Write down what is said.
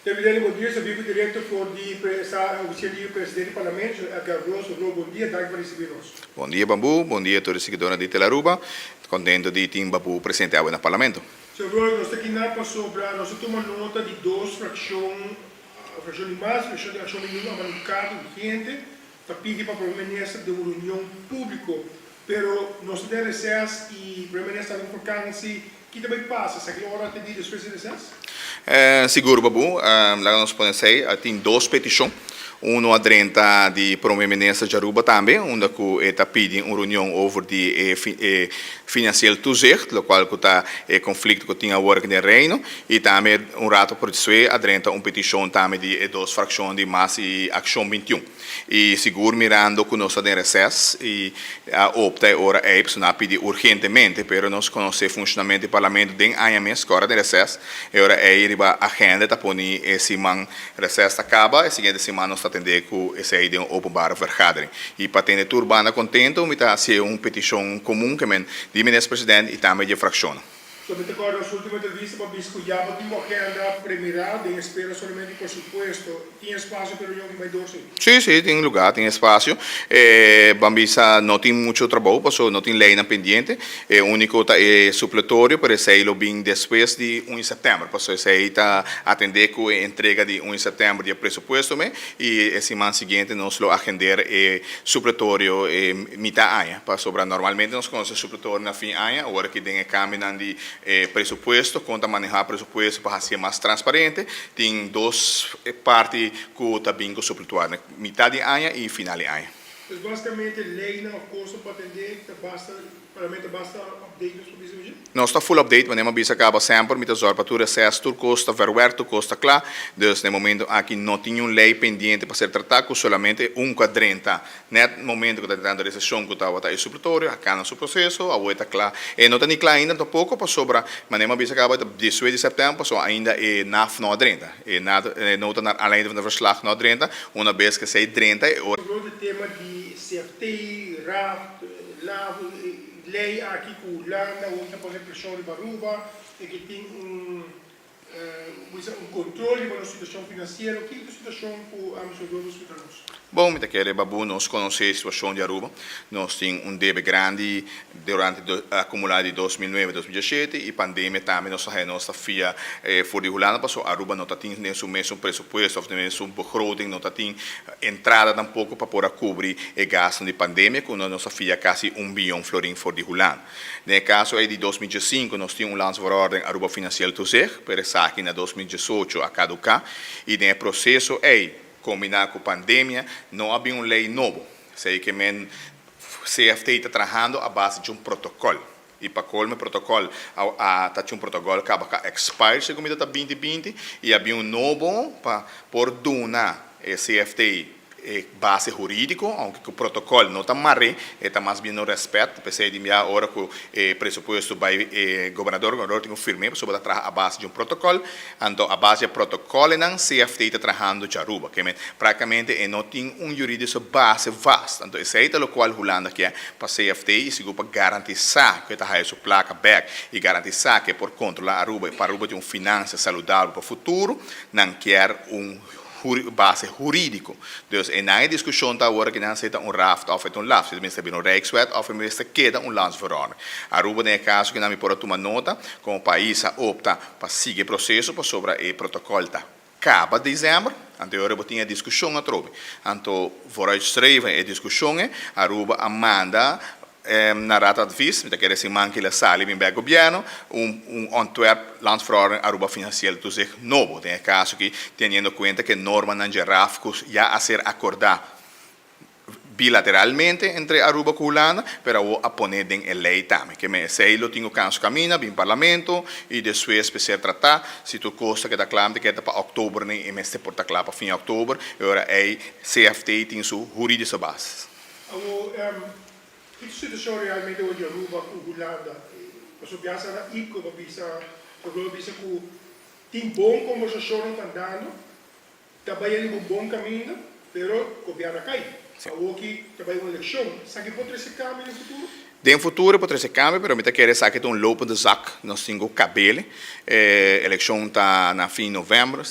Televidente, bon dia. Bibo directo for di oficina di presidente di Parlamento, Edgar Roos. Roos, bon dia. Danki pa ricibi nos. Bon dia, Bambu. Bon dia, tur siguidónan di Telearuba. Contento di tin Bambu presente awe na Parlamento. Señor Roos, nos ta aki na pasobra nos a tuma nota di dos fraccion, fraccion di MAS, fraccion di Accion 21, a manda un carta urgente pa pidi pa Prome Minister den un reunion publico. Pero nos ta den reces y Prome Minister ta den vakantie. Kico ta bay pasa? Esaki lo ora di despues di reces? Sigur, Babu. Laga nos pone esey. Tin dos peticion. Uno a drenta di Prome Minister di Aruba tambe, unda cu e ta pidi un reunion over di e financieel toezicht, locual cu ta e conflicto cu tin awor den Reino. Y tambe un rato despues a drenta un peticion tambe di e dos fraccion di MAS y Accion 21. Y sigur, mirando cu nos ta den reces y a opta ora ey a pidi urgentemente, pero nos conoce funcionamento di Parlamento den aña mes, cu ora den reces, e ora ey riba agenda ta poni e siman reces ta caba, e siguiente siman nos ta atende cu esey den openbare vergadering. Y pa tene tur banda contento, mi ta haci un peticion comun cu men di minister president y tambe di fraccion. Solamente awor, nos ultimo entrevista pa bisa cu ya tin agenda premira, den espera solamente, por supuesto, tin espacio pa reunion cu bay door, si? Si, tin lugar, tin espacio. Ban bisa, no tin mucho trabou, paso no tin ley na pendiente. E unico ta e supletorio, pero esey lo bin despues di 1 di september. Paso esey ta atende cu e entrega di 1 di september di presupuesto mes y e siman siguiente nos lo agenda e supletorio mitar aña. Pasobra normalmente nos conoce supletorio na fin aña, awor cu tin cambio di presupuesto, con ta maneha presupuesto pa haci mas transparente, tin dos parti cu ta bin cu supletorio, mitar di aña y final di aña. Dus basicamente, ley na cos pa atende, basta, Parlamento basta update sobre esey? Nos ta full update, manera bisa caba semper, mi ta zorg pa tur reces, tur cos ta verwerkt, tur cos ta cla. Dus na momento aki no tin un ley pendiente pa ser trata, cu solamente un cu a drenta. Net momento cu ta entrando e session cu ta e supletorio, a cana su proceso, awor ta cla. E no ta ni cla ainda tampoco, pasobra, manera bisa caba, 18 di september, so ainda e NAF no a drenta. E nota naar aanleiding van de verslag no a drenta, una bes cu esey drenta, e ora Rond e tema di CFT, RAFT, LAF, ley aki cu Hulanda, unda ta pone presion riba Aruba, y cu tin un control di e situacion financiero. Kico ta e situacion cu señor Roos splica nos? Bon, mi ta kere, Babu, nos conoce e situacion di Aruba. Nos tin un debe grandi durante acumula di 2009, 2017 y pandemia tambe nos a fia for di Hulanda, paso Aruba no tin den su mes presupuesto of den su begroting, no tin entrada tampoco pa por cubri e gasto di pandemia, cu nos a fia casi 1 biyon florin for di Hulanda. Den caso ey di 2005 nos tin un landsverordening Aruba Financieel Toezicht, pero esaki na 2018 a caduca y den e proceso ey combina cu pandemia no a bin un ley nobo. Esey kiermen CFT ta trahando a base di un protocol. Y pa colmo protocol, a ta un protocol cu a expire segun mi ta 2020 y a bin un nobo pa por duna CFT base huridico, aunke e protocol no ta mara, ta mas bien no respet, p'esey di mi ora cu e presupuesto bay gobernador, gobernador tin cu firma, pasobra ta traha a base di un protocol, anto a base di protocol nan CFT ta trahando di Aruba, kiermen practicamente e no tin un juridische base vast, anto esey ta locual Hulanda kier pa CFT y sigur pa garantisa cu ta haya su placa back y garantisa cu por controla Aruba y pa Aruba tin un finansa saludabel pa futuro, nan kier un base huridico. Dus en na discusion ta awor cu nan ta un RAFT of un LAF, si mester un Rijkswet of mester keda un landsverordening. Aruba den caso cu nan por tuma nota, como pais a opta pa sigui proceso pasobra e protocol ta caba december, anto ora tin discusion atrobe. Anto vooruitstreven e discusion, Aruba a manda na Raad Advies, mi ta kere siman cu el a sali bin bij gobierno, un ontwerp landsverordening Aruba Financieel Toezicht nobo. Den caso cu teniendo cuenta cu normanan di RAF ya a ser acorda bilateralmente entre Aruba y Hulanda, pero a pone den e ley tambe. Kiermen esey lo tin caso camina, bin Parlamento y despues pa ser trata, si tur cos keda cla, cu ta pa october, ne, e mester por ta cla pa fin di october, y awor e CFT tin su juridische basis. Awor, ki situacion realmente awe Aruba cu Hulanda? Pasobra biaha na ICO bisa, pa bisa cu tin bon conversacion andando, ta bay un bon camino, pero gobierno a cay. Awor cu ta bay un eleccion. Sabi por trece cambio den futuro? Den futuro por trece cambio, pero mi ta kere sabi cu un lopende zaak, nos tin cu cabele. Eleccion ta na fin di november.